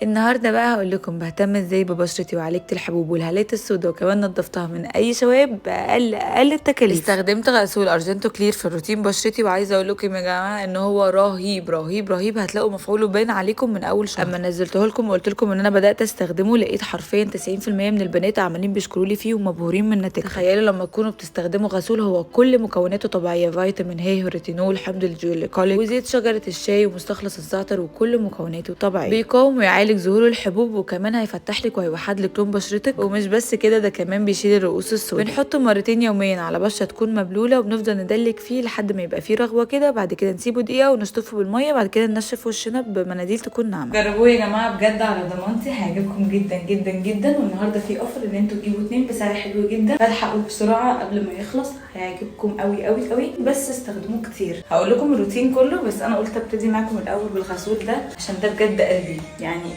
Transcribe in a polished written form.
النهارده بقى هقول لكم بهتم ازاي ببشرتي وعالجت الحبوب والهالات السوداء، وكمان نظفتها من اي شوائب باقل التكاليف. استخدمت غسول ارجنتو كلير في روتين بشرتي، وعايزه اقول لكم يا جماعة ان هو رهيب رهيب رهيب، هتلاقوا مفعوله باين عليكم من اول شهر. اما نزلته لكم وقلت لكم ان انا بدات استخدمه، لقيت حرفيا 90% من البنات عمالين بيشكروا لي فيه ومبهورين من نتيجته. تخيلوا لما تكونوا بتستخدموا غسول هو كل مكوناته طبيعية، فيتامين ه وريتينول، حمض الجليكوليك، وزيت شجرة الشاي، ومستخلص الزعتر، وكل مكوناته طبيعية. بيقاوم ويعالج ظهور الحبوب، وكمان هيفتح لك وهيوحد لك لون بشرتك. ومش بس كده، ده كمان بيشيل الرؤوس السوداء. بنحطه مرتين يوميا على بشره تكون مبلوله، وبنفضل ندلك فيه لحد ما يبقى فيه رغوه كده. بعد كده نسيبه دقيقة ونشطفه بالمية، بعد كده ننشف وشنا بمناديل تكون ناعمة. جربوه يا جماعة بجد على ضمانتي، هيعجبكم جدا جدا جدا. والنهارده في offer ان انتوا تجيبوا 2 بسعر حلو جدا، فالحقوا بسرعة قبل ما يخلص، هيعجبكم قوي قوي قوي. بس استخدموه كتير. هقول لكم الروتين كله، بس انا قلت ابتدي معاكم الاول بالغسول ده عشان ده بجد قلبي، يعني